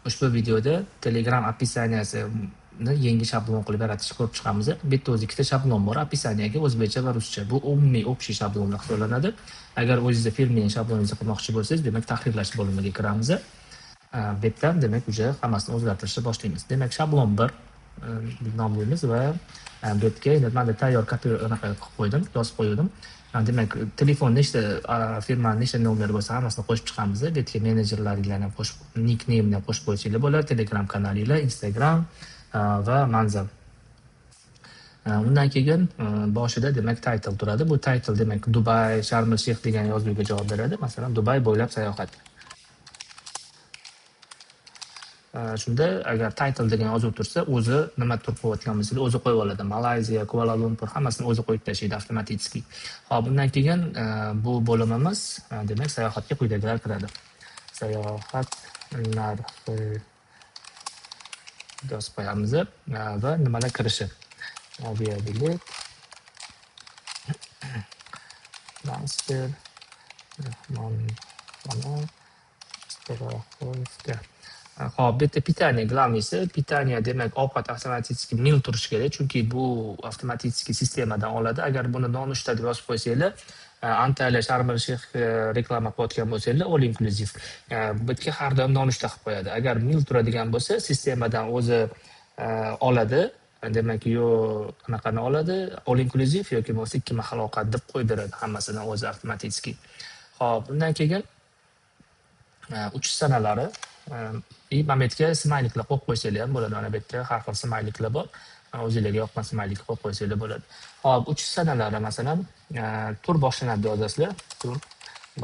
Ushbu videoda Telegram описания sini yangi shablon qilib yaratishni ko'rib chiqamiz. Bu yerda o'zi ikkita shablon bor, описания ga o'zbekcha va ruscha. Bu umumiy общий shablonlar hisoblanadi. Agar o'zingizni firmaning shabloningizni qilmoqchi bo'lsangiz, demak tahrirlash bo'limiga kiramiz. Bu yerdan demak уже hammasini o'zgartirishni boshlaymiz. Demak, shablon 1 nomlaymiz va bu yerga endi mana tayyor kopi anaqa qilib qo'ydim, yozib qo'ydim. Demak, telefon nechta, firmani nechta nomeri bo'lsa hammasini qo'shib chiqamiz. Bu yerga menejerlaringlarni ham qo'shib, nickname'ni ham qo'shib qo'ysanglar bo'ladi, Telegram kanalinglar, Instagram va manzil. Undan keyin boshida demak title turadi. Bu title demak Dubay, Sharm el-Sheyx degan yozuvga javob beradi. Masalan, Dubay bo'ylab sayohat. Shunda agar title degan yozuv tursa, o'zi nima turib qo'yayotgan bo'lsa, o'zi qo'yib oladi. Malayziya, Kuala Lumpur hammasini o'zi qo'yib tashlaydi avtomatik. Xo'p, undan keyin bu bo'limimiz demak sayohatga quyidagilar kiradi. Sayohat narxi yozib qo'yamiz va nimalar kirishi. Aviabilet, transfer, mehmonxona, страховка. Xo'p, bu yerda pitание главныйsi. Pitание demak ovqat avtomatik mil turishi kerak, chunki bu avtomatik sistemadan oladi. Agar buni nonushta deb yozib qo'ysanglar, Antalya, Sharm el-Sheyx reklama qilayotgan bo'lsanglar, all inclusive. Bu yerga har doim nonushta qilib qo'yadi. Agar mil turadigan bo'lsa, sistemadan o'zi oladi. Demak, yo anaqani oladi, all inclusive yoki bo'lmasa ikki mahal ovqat deb qo'yib beradi hammasini o'zi avtomatik. Xo'p, undan keyin uchish sanalari mana bu yerga smayliklar qo'yib qo'ysanglar ham bo'ladi. Mana bu yerda har xil smayliklar bor. O'zingizlarga yoqqan smaylikni qo'yib qo'ysanglar bo'ladi. Xo'p, uchish sanalari masalan, tur boshlanadi deb yozasizlar. Tur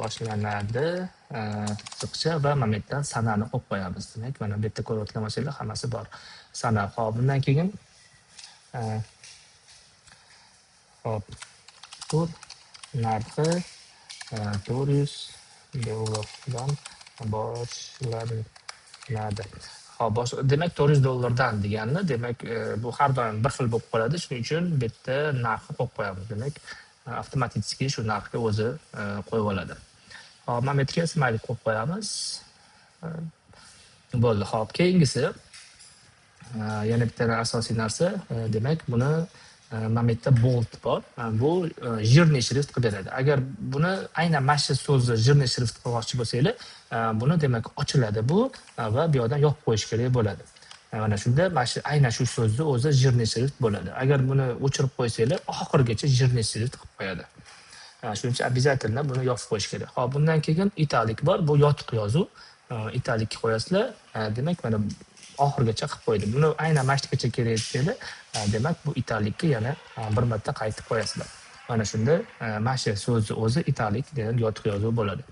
boshlanadi, chiqcha va mana bu yerdan sanani qo'yib qo'yamiz. Demak, mana bu yerda ko'rayotgan bo'lsanglar hammasi bor. Sana. Xo'p, bundan keyin xo'p, tur narxi $400 dan boshlanadi. Xo'p, demak $400 dan deganni, demak bu har doim bir xil bo'lib qoladi. Shuning uchun bu yerda narxni qo'yib qo'yamiz. Demak, avtomatik shu narxga o'zi qo'yib oladi. Xo'p, mana bu yerga smaylik qo'yib qo'yamiz. Bo'ldi. Xo'p, keyingisi yana bitta asosiy narsa, demak buni mana bu yerda bold bor. Bu жирный shrift qilib beradi. Agar buni aynan mana shu so'zni жирный shrift qilmoqchi bo'lsanglar, buni demak ochiladi bu va bu yoqdan yopib qo'yish kerak bo'ladi. Mana shunda mana shu aynan shu so'zni o'zi жирный shrift bo'ladi. Agar buni o'chirib qo'ysanglar, oxirigacha жирный shrift qilib qo'yadi. Shuning uchun обязательно buni yopib qo'yish kerak. Xo'p, bundan keyin italik bor. Bu yotiq yozuv. Italikka qo'yasizlar. Demak, mana oxirigacha qilib qo'ydi. Buni aynan mana shu yergacha kerak desanglar, demak bu italikka yana bir marta qaytib qo'yasizlar. Mana shunda mana shu so'zni o'zi italik degan yotiq yozuv bo'ladi.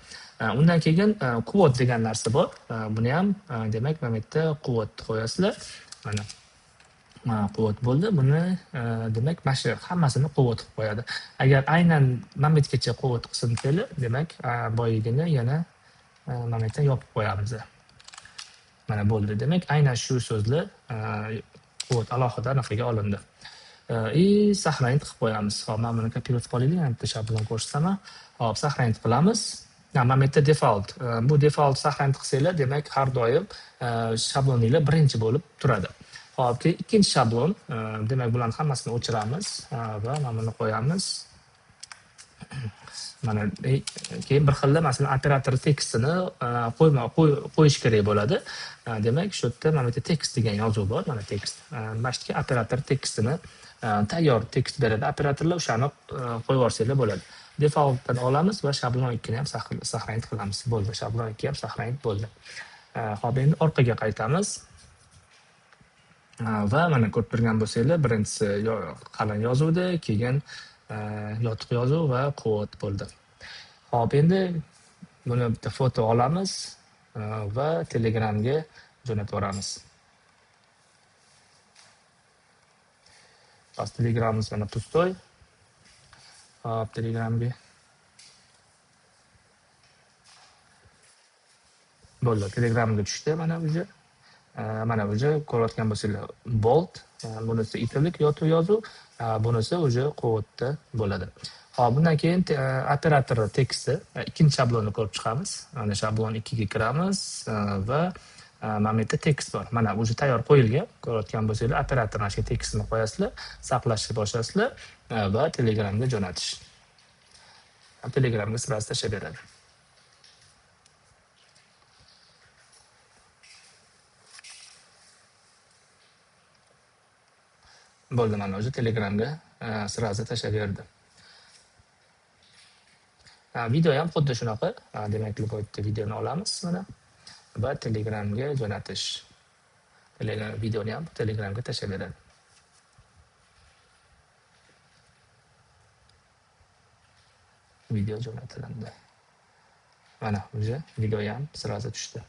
Undan keyin quote degan narsa bor. Buni ham demak mana bu yerda quote qo'yasizlar. Mana quote bo'ldi. Buni demak mana shu hammasini quote qilib qo'yadi. Agar aynan mana bu yergacha quote qilsin desanglar, demak boyagini yana mana bu yerdan yopib qo'yamiz. Mana bo'ldi. Demak, aynan shu so'zlar quote alohida anaqaga olindi. Сохранить qilib qo'yamiz. Xo'p, mana buni kopirovat qilib olaylik, yana bitta shablon ko'rsataman. Xo'p, сохранить qilamiz. Mana bu yerda default. Bu default сохранить qilsanglar, demak har doim shabloninglar birinchi bo'lib turadi. Xo'p, keyin ikkinchi shablon, demak bularni hammasini o'chiramiz va mana buni qo'yamiz. Mana keyin bir xilda masalan operator tekstini qo'yish kerak bo'ladi. Demak, shu yerda mana bu yerda tekst degan yozuv bor, mana tekst. Mana shu yerga operator tekstini tayyor tekst beradi. Operatorlar o'shani qo'yib yuborsanglar bo'ladi. Defaultdan olamiz va shablon 2 ni ham сохранить qilamiz. Bo'ldi, shablon 2 ham сохранить bo'ldi. Xo'p, endi orqaga qaytamiz. Va mana ko'rib turgan bo'lsanglar, birinchisi qalin yozuvdi, keyin yotiq yozuv va quote bo'ldi. Xo'p, endi buni bitta foto olamiz va Telegramga jo'natib yuboramiz. Hozir Telegramimiz mana pustoy. Xo'p, Telegramga bo'ldi, Telegramga tushdi mana уже. Mana уже ko'rayotgan bo'lsanglar bold, bunisi italik yotuv yozuv, bunisi уже quoteda bo'ladi. Xo'p, bundan keyin operator teksti, ikkinchi shablonni ko'rib chiqamiz. Mana shablon 2 ga kiramiz va Mana bu yerda tekst bor. Mana уже tayyor qo'yilgan. Ko'rayotgan bo'lsanglar, operator mana shu tekstini qo'yasizlar, saqlashni bosasizlar va Telegramga jo'natish. Telegramga sразу tashlab beradi. Bo'ldi, mana o'zi Telegramga sразу tashlab berdi. Video ham xuddi shunaqa. Demak, bu yerda videoni olamiz mana va Telegramga jo'natish. Telegram videoni ham Telegramga tashlab beradi. Video jo'natilindi. Mana уже video ham sразу tushdi.